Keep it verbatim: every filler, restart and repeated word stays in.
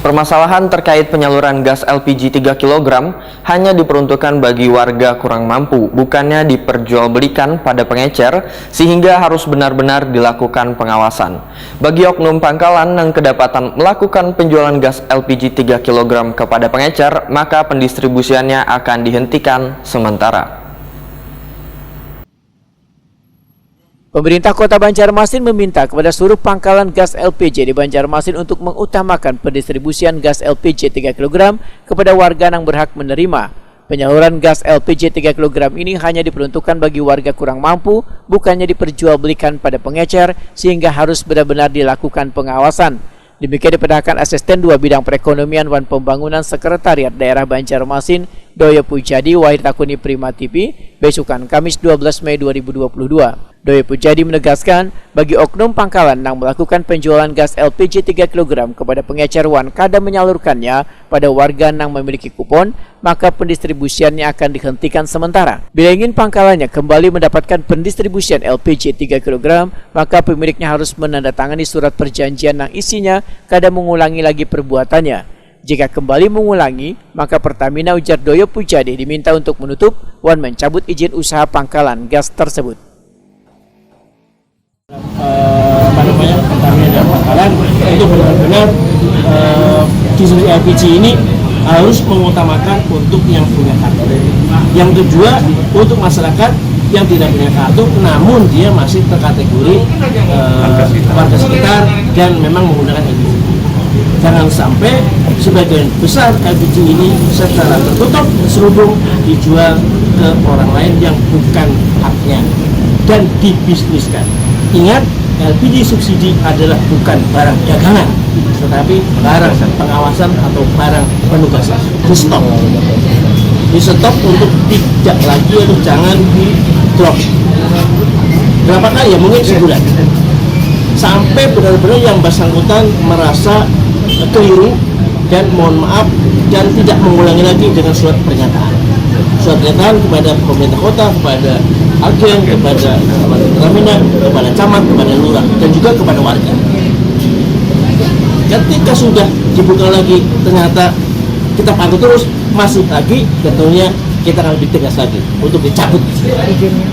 Permasalahan terkait penyaluran gas L P G tiga kilogram hanya diperuntukkan bagi warga kurang mampu, bukannya diperjualbelikan pada pengecer, sehingga harus benar-benar dilakukan pengawasan. Bagi oknum pangkalan yang kedapatan melakukan penjualan gas L P G tiga kilogram kepada pengecer, maka pendistribusiannya akan dihentikan sementara. Pemerintah Kota Banjarmasin meminta kepada seluruh pangkalan gas L P G di Banjarmasin untuk mengutamakan pendistribusian gas L P G tiga kilogram kepada warga yang berhak menerima. Penyaluran gas L P G tiga kilogram ini hanya diperuntukkan bagi warga kurang mampu, bukannya diperjualbelikan pada pengecer, sehingga harus benar-benar dilakukan pengawasan. Demikian dipedahkan Asisten dua Bidang Perekonomian wan Pembangunan Sekretariat Daerah Banjarmasin, Doyo Pujadi, wahid takuni Prima T V, besukan Kamis dua belas Mei dua ribu dua puluh dua. Doyo Pujadi menegaskan, bagi oknum pangkalan yang melakukan penjualan gas L P G tiga kilogram kepada pengecer wan kada menyalurkannya pada warga yang memiliki kupon, maka pendistribusiannya akan dihentikan sementara. Bila ingin pangkalannya kembali mendapatkan pendistribusian L P G tiga kilogram, maka pemiliknya harus menandatangani surat perjanjian yang isinya kada mengulangi lagi perbuatannya. Jika kembali mengulangi, maka Pertamina, ujar Doyo Pujadi, diminta untuk menutup wan mencabut izin usaha pangkalan gas tersebut. Eh, apa namanya, Pertamina dan pangkalan untuk benar-benar eh, distribusi L P G ini harus mengutamakan untuk yang punya kartu. Yang kedua, untuk masyarakat yang tidak punya kartu, namun dia masih terkategori eh, warga sekitar dan memang menggunakan L P G. Jangan sampai sebagian besar L P G ini secara tertutup, terselubung, dijual ke orang lain yang bukan haknya dan dibisniskan. Ingat, L P G subsidi adalah bukan barang dagangan, tetapi barang pengawasan atau barang penugasan. Di stop, di stop untuk tidak lagi atau jangan di drop. Berapa kali ya? Mungkin sebulan, sampai benar-benar yang bersangkutan merasa keliru dan mohon maaf dan tidak mengulangi lagi dengan surat pernyataan. Surat pernyataan kepada pemerintah kota, kepada agen, kepada Pertamina, kepada camat, kepada lurah, dan juga kepada warga. Ketika sudah dibuka lagi, ternyata kita pantau terus, masih lagi, tentunya kita akan lebih tegas lagi untuk dicabut izinnya.